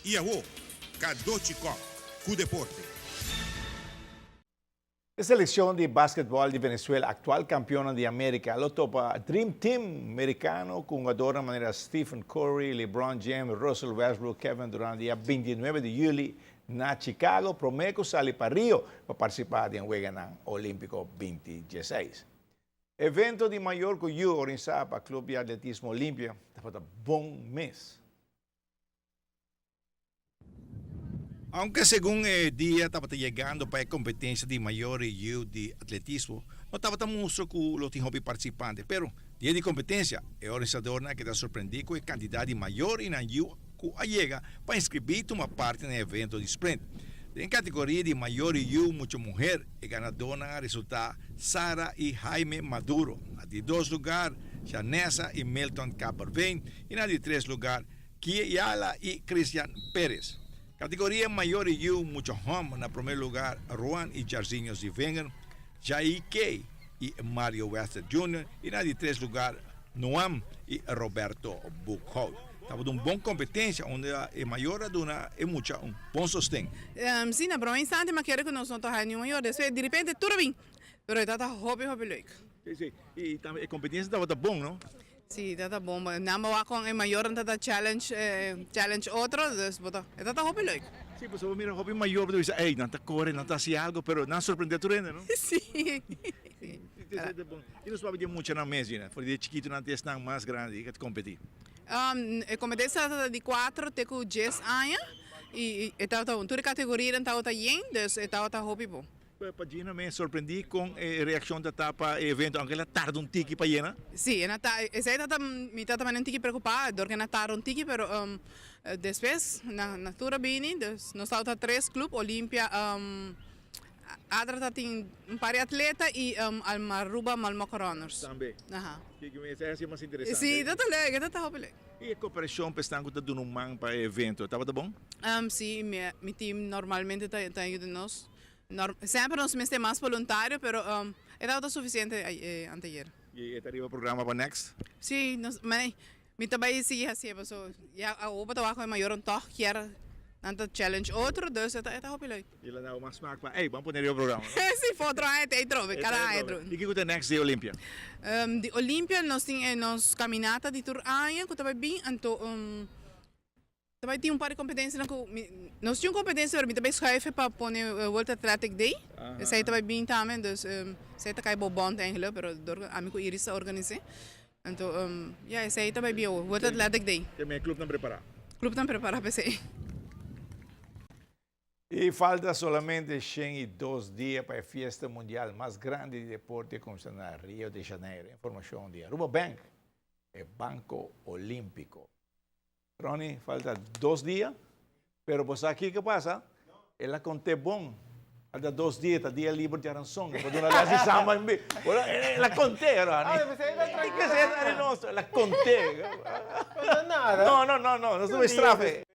I awo, Cadochi Kock ku deporte. E seleccion di basketball di Venezuela, actual campeonnan di America, lo topa Dream Team Mericano cu hungadornan manera Stephen Curry, LeBron James, Russell Westbrook, Kevin Durant dia 29 di juli na Chicago prome cu sali pa Rio pa participa den Weganan Olimpico 2016. Evento di mayor cu yu organisa pa Club di Atletismo Olimpia tabata bon mes. Aunke segun e dia tabata yegando pa e competencia di mayor y yiu di atletismo, no tabata mustra cu lo tin hopi participante. Pero, dia di competencia, e organisadornan a keda sorprendi cu e cantidad di mayor y nan yiu cu a yega pa inscribi y tuma parti na e evento di sprint. Den categoria di mayor y yiu mucha muher, e ganadornan a resulta Sara y Jaime Maduro. Na di dos lugar, Janessa y Milton Kaperveen y na di tres lugar, Kiala y Christian Perez. Categoria mayor y yiu mucha homber na prome lugar Ruan y Jarzinho Zivinger, Jair Key y Mario Wester Junior y na di tres lugar Noam y Roberto Boekhout. Tabata un bon competencia unda e mayor a duna e mucha un bon sosten. Si, na prome instante mi a kere cu nos no ta haya niun mayor, despues diripente tur a bin, pero e tabata hopi hopi leuk. Si, si, y tambe e competencia tabata bon, no? Si, ta ta bon. Nan bo wak con e mayornan ta ta challenge, challenge otro, dus bo ta, e ta ta hopi leuk. Si, pasobra bo mira hopi mayor bo ta bisa, ey, nan ta core, nan ta haci algo, pero nan sorprende tur hende, no? Si. Si, ta bon. Y nos papia di e muchanan mes, Gina, for di e chikitonan te esnan mas grandi cu ta competi. E competencia ta ta di cuatro te cu dies aña, y e tabata bon. Tur e categorianan tabata yen, dus e tabata hopi bon. Pa Gina mes sorprendí kon e reakshon ta ta pa e evento, aunke el a tarda un tiki pa yena. Sí, e na ta, esei ta ta, mi ta tambe un tiki preokupá dor ku e na tarda un tiki, pero despues na na tur a bini, dus nos tabata tres klup, Olimpia, Adra ta tin un par di atleta i Almaruba Malmok Runners. Tambe. Aha. Kiko mi esei a hasi mas interesante. Sí, ta ta leuk, ta ta hopi leuk. I e koperashon pa esnan ku ta duna un man pa e evento tabata bon? Sí, mi team normalmente ta ta yuda nos. Semper nos mester mas boluntario pero e tabata suficiente anteayer. Y e ta riba programa pa next? Si, nos, mi ta bay sigui hacié paso ya awo bo ta wak cu e mayornan tog kier nan ta challenge otro dus e ta hopi leuk. Y lo dao mas smaak pa ey ban pone riba programa no? Si, pa otro aña ta otro be, cada aña otro. Y kico ta next di Olympia? Di Olympia nos tin e nos caminata di tur aña cu ta bay bin anto. Ta bai tin un par di competencianan cu mi nos tin un competencia pero mi ta bai schuiven pa pone World Athletic Day esey ta bai bin tambe dus esey ta cay bo bond eigenlijk pero dor cu ami cu Iris ta organise anto ya esey ta bai bin awo World Athletic Day. Ke men clubnan prepara? Clubnan prepara pa esey. Y falta solamente 102 dia pa e fiesta mundial mas grandi di deporte cuminsa na Rio de Janeiro. Informacion di Aruba Bank, e banco olimpico. Ronnie, falta dos dia, pero bo sa kiko pasa? El a conté bon. Falta dos dia, ta dia liber djaranson. E por duna les di samba en bi. El a conté, Ronnie. Ay, pensé que era Ki ke ser ari nos? El a conté. No, nada. No, no, no, no. Nos no bay straf e.